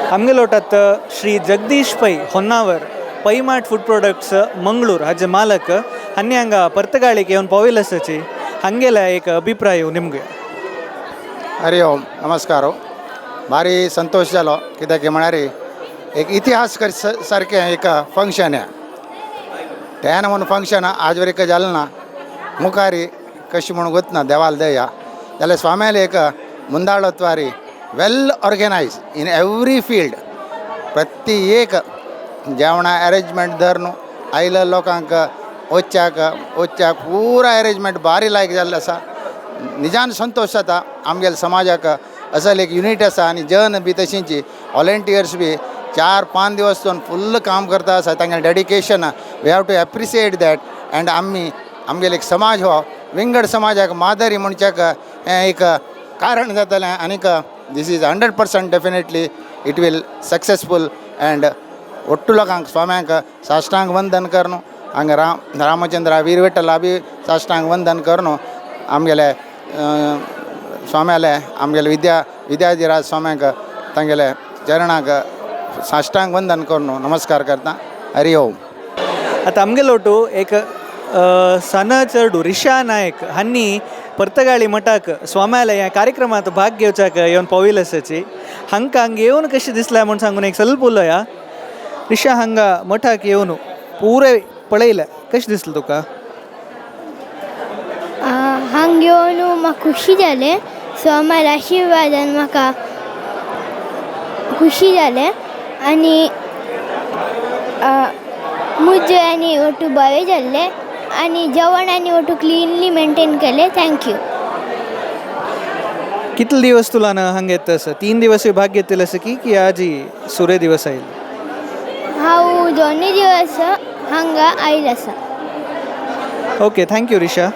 आमगेलोटात Shri Jagdish Pai Honnavar, पैमार्ट food products Mangalore हाजे मालक हांणी हांगा पर्तगाळीक येवन पाविल्ले आसाची. हांगेले एक अभिप्राय निमगे. हरी ओम, नमस्कार. भारी संतोष जालो, कित्याक म्हळ्यार एक इतिहास कर सारकें एक फंक्शन हें. तेन्ना म्हणून फंक्शन आज वरेक जालें ना. मुखारी कशें म्हूण गोतना, देवाल दया जाल्यार स्वाम्याले एक मुंदाळत्वारी well organize in every field. प्रति एक जेवणा अरेंजमेंट धर न्हू, आयल्या लोकांक वच्चाक वच्चाक पुरा अरेंजमेंट भारी लायक जाल्लें आसा. निजान संतोश जाता, आमगेल्या समाजाक असल एक युनिट आसा आनी जन बी तशींची वॉलेंटियर्स बी 4-5 दिवस जावन फुल्ल काम करता आसा. तांगेलें dedication, we have to appreciate that. And आमी आमगेले एक समाज हो विंगड समाजाक मादरी म्हणच्याक हें एक कारण जातलें. आनीक this is 100% definitely it will successful. And ಒಟ್ಟು लोकांक स्वाम्यांक साष्टांग वंदन करून, हांगा राम रामचंद्र वीर विठ्ठला बी साष्टांग वंदन करून, आमगेले स्वाम्याले, आमगेले विद्याधिराज स्वाम्यांक तांगेले चरणाक साष्टांग वंदन करून नमस्कार करता. हरी ओम. आता आमगेलोटू एक सन चेडू रिशा नायक हांणी पर्तगाळी मठाक स्वाम्याले ह्या कार्यक्रमात भाग घेवच्याक येवन पाविल्ले आसाची. हांकां हांगा येवन कशें दिसलें म्हूण सांगून एक स्वल्प उलोया. रिशा, हांगा मठाक येवन पुरे पळयलें, कशें दिसलें तुका? हांग येवन म्हाका खुशी जालें. स्वाम्याल्या आशिर्वादान म्हाका खुशी जालें आनी मुज्जे आनी ओटू बरें जाल्लें आनी जेवण आनी ओटू क्लिनली मेंटेन केलें. Thank you. कितले दिवस तुला ना हांगा येता आसा? 3 दिवस भाग घेतले आसा की की आजी सुरे दिवस आयले? हांव दोनूय दिवस हांगा आयल आसा. Okay, thank you Risha.